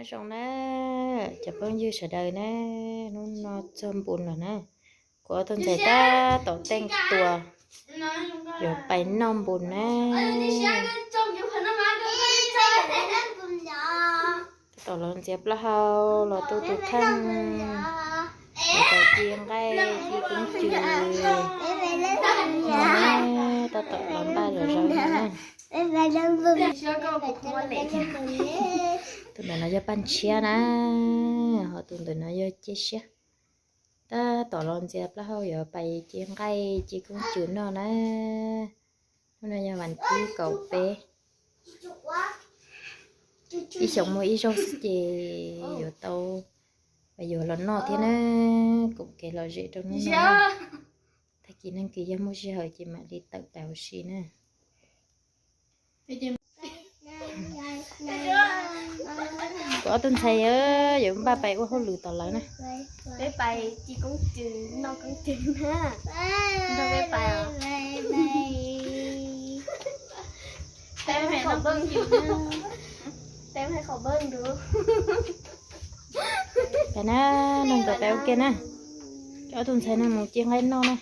Nyob zoo na, cov phooj ywg sawv daws na, hnub no txog npus lawm na. Kuv ob tug ntxhais tab tom teej tua, yuav pais noj npus na. Tab tom los ntxias plaub hau los tu tus kheej, los tau ci nqaij ci koob cws. Tab tom los npaj zom zaws na. Tus ntawm no yog Paj Ntshiab na, ho tus ntawm no yog Ciaj Siab. Tab tom los ntxias plaub hau yuav pais ci nqaij ci koob cws noj na. Hnub no yog vas thib kaum peb, ib xyoos muaj ib zaug xwb ces yuav tau, yuav los noj thiab na, koom kev lom zem rau hnub no. Tag kis neeg kis yog muaj sij hawm ces mam li tawm pais ua si na. Kuv ob tug ntxhais yuav npaj pais ua hauj lwm tom lawv na. Peb pais ci koob cws noj koob cws na. Nrog peb pais os. Peb qhov npawj nrud. Pais na, nrog nkawd pais ua ke na. Cov ob tug ntxhais no mus ci nqaij noj na.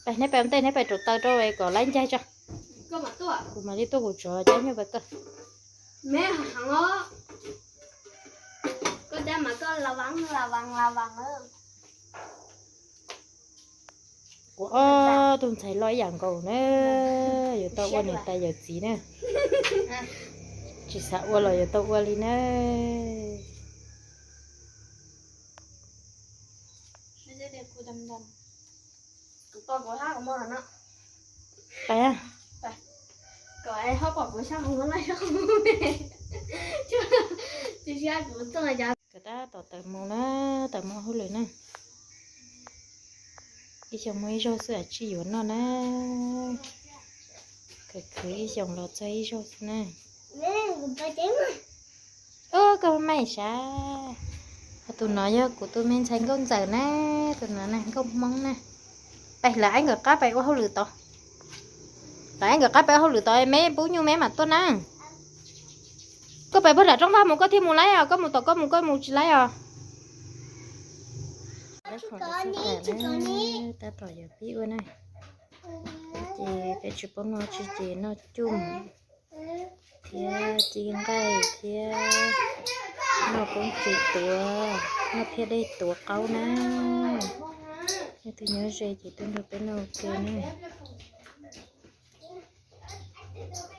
Pais, neb pais ua ntej, neb pais rauv taws rau kom laib ncaig tso. Kuv mam li tuaj kuv tsov cab nyuj pais koj. Kuv ob tug ntxhais loj ib yam nkaus na, yuav tau ua niam tais yawm txiv na. Tsis xav ua los yuav tau ua li na. Kom tab tom tawm mus na, tawm mus hauj lwm na. Ib xyoos muaj ib zaug xwb, tsib yuav noj na. Khwv khwv ib xyoos los txog ib zaug xwb na. Ub, koj maj sav. Tus no yog kuv tus me ntxhais nkauj ntxawm na, tus no na nkauj Hmoob na. Pais lawv eeb nkawd qab pais ua hauj lwm tod. Lawv eeb nkawd qab pais ua hauj lwm tod, me pub nyuj me mam tuaj na. Koj pais puag nram rooj vag mus koj thiaj mus laib os, koj mus tom koj mus koj mus tsis laib os. Tab tom yuav pib ua na, ces peb tsis paub noj tsi ces noj cuj thiab ci nqaij thiab noj koob cws tuav, noj phiaj dej tuav qaub na. Nej twg nyob ze ces tuaj nrog peb noj ua ke na.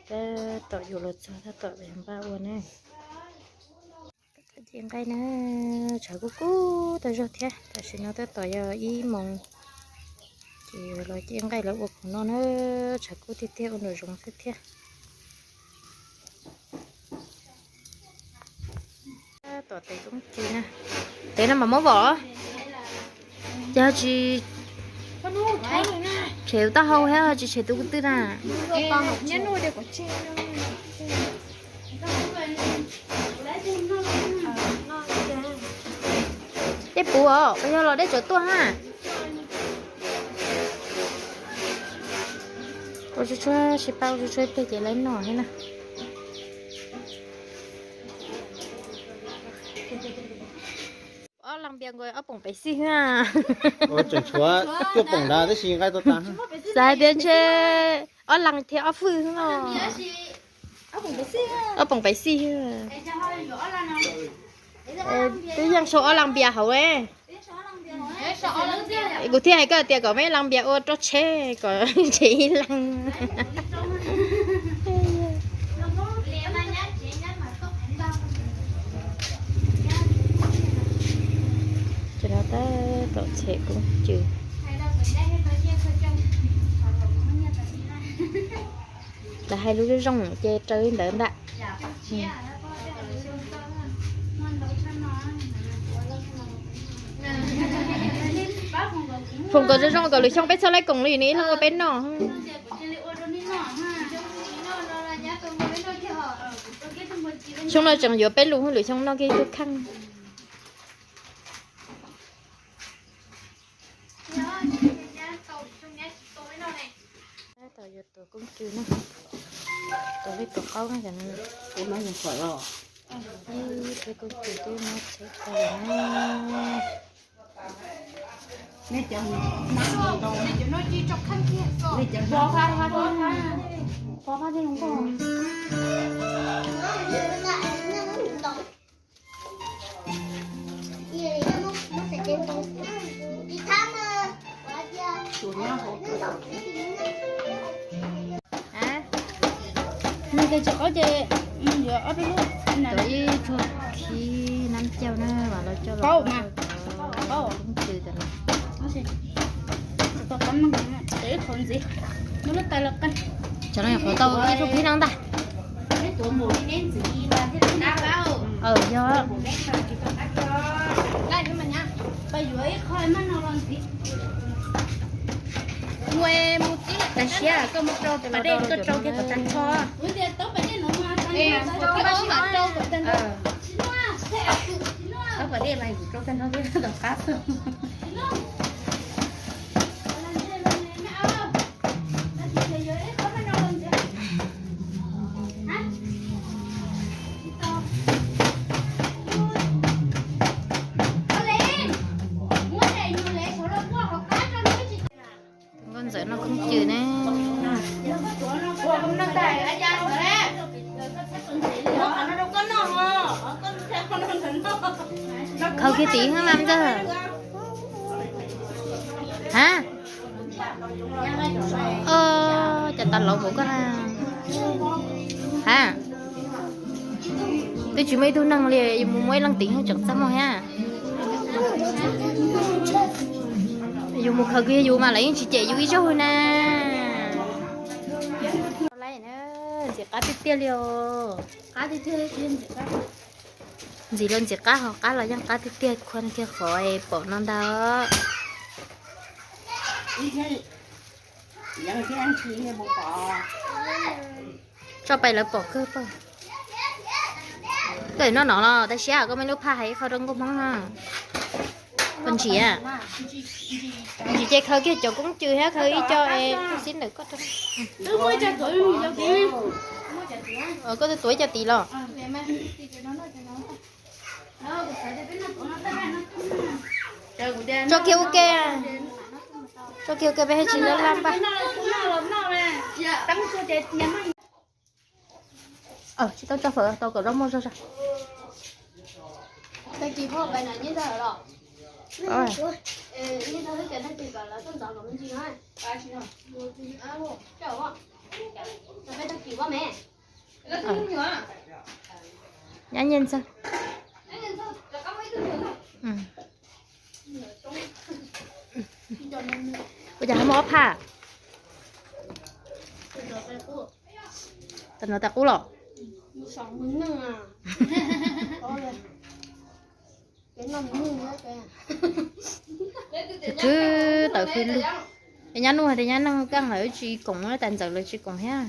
Tab tom yuav los txog tab tom yuav npaj ua na. Ci nqaij na, tshav kub kub tau zog thiab, tam sim no tab tom yog ib moos, ces los ci nqaij lawv ua khoom noj na, tshav kub tiag tiag ua nraum zoov xwb thiab. Tom tes koob cws na, tes no mam muab vom, ces ho tsis tshem taub hau thiab ho tsis tshem tus ko tw na. Dej puv os, yog los dej tsov tuaj ha. Ua tsuag tsuag, sib pab ua tsuag tsuag ib pliag ces lawv noj thiab na. Ob leeg npias nkaus ob poom pem xij xwb. Tseem tshuav cuaj poom ntawd tab sis nqaij tuaj tas. Xav hais tias ntshe ob leeg thiab ob fwj xwb no. Ob poom pem xij xwb. Twb yeej sau ob leeg npias hauv. Kuv thiaj hais koj tias kom muaj ib leeg npias ua roj tsheb kom tshem ib leeg. Ces no tab tom txhem koob cws. Lawv hais lus zoo zoo ces raws li ntawd ntag. Foom kom zoo zoo kom lwm xyoo peb txhaj laib koom li nws ib leeg ua peb noj. Xyoo no tseem yuav peb lus, lwm xyoo noj kiag ib tug kheej. Tab tom Tus koob cw na, tus li tus qaub na, tus no yog kuv los. Ib txhia koob cw twb muab tsheb tag na. Nws tias tsis qaub ces yuav ob peb lub. Ib txhia khi nab cau na, los coj los qaub mas. Qaub cw tam no. Ib qhov ntxiv, muab lub tais los qee. Tsam no nyuam qhuav tau ib tug phib no ntag. Yog. Pab yuav ib qho mas no los ntxiv. Mus mus tib lawm, tag siab koj mus rau pas dej, koj rau kiag kom tag nrho. Tau pas dej mas kuv rau tag nrho thiab tau qab xwb. Nkauj Ntxawm noj koob cw ne. Khaws kiag tim hab mas ntxawg. Ha? Cas tas laus npaum koj na. Ha? Twb tsis muaj ib tug neeg li, yus mus muab ib leej tim tseem txaj muag thiab. Yus mus khaws kiag yus mas lawv yeej tsis cem yus ib zaug na. Ntxim qab tiag tiag li os. Ntxim los ntxim qab, ho qab los yeej qab tiag tiag, khua kiag qhov pom no ntag. Tso pais lawv pom kawg pab. Koj noj no los tag siab koj muaj lub phaj hais ib qho rau nkauj Hmoob no. Koj ntsia. Ntsis ces khaws kiag cov koob cw thiab khaws ib co es xib ntawm koj rau. Koj twb tuav ib co tid los. Tso kiag ua ke. Tso kiag ua ke peb thiaj tsis laj laj npaj. Tsis tau tso fawm, tau kom zaub muag zog zog. Nyab nyiaj ntxawg. Ua cas ho muaj ob phaj? Tam no tas qub los. Tus tswv tawm fws lug. Es nyab Nuj hais tias nyab Neeg Keej lawv tsis koom na, tais ntxawm lawv tsis koom thiab.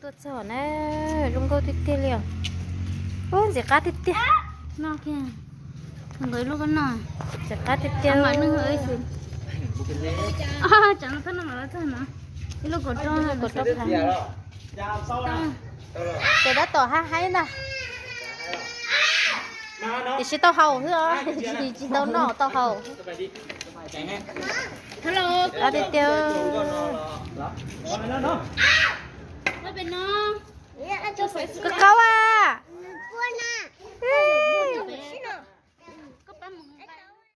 Tuaj txog na, zoo nkauj tiag tiag li os. Ub, ntxim qab tiag tiag. Noj kiag, nkawd lub koj noj. Ntxim qab tiag tiag. Cov no txog no, ib lub kaum rau, kaum rau. Ces tab tom hab haib ntag. Tiam sis tau haus xwb os, tsis tau noj, tau haus. Qab tiag tiag. Koj qaub a.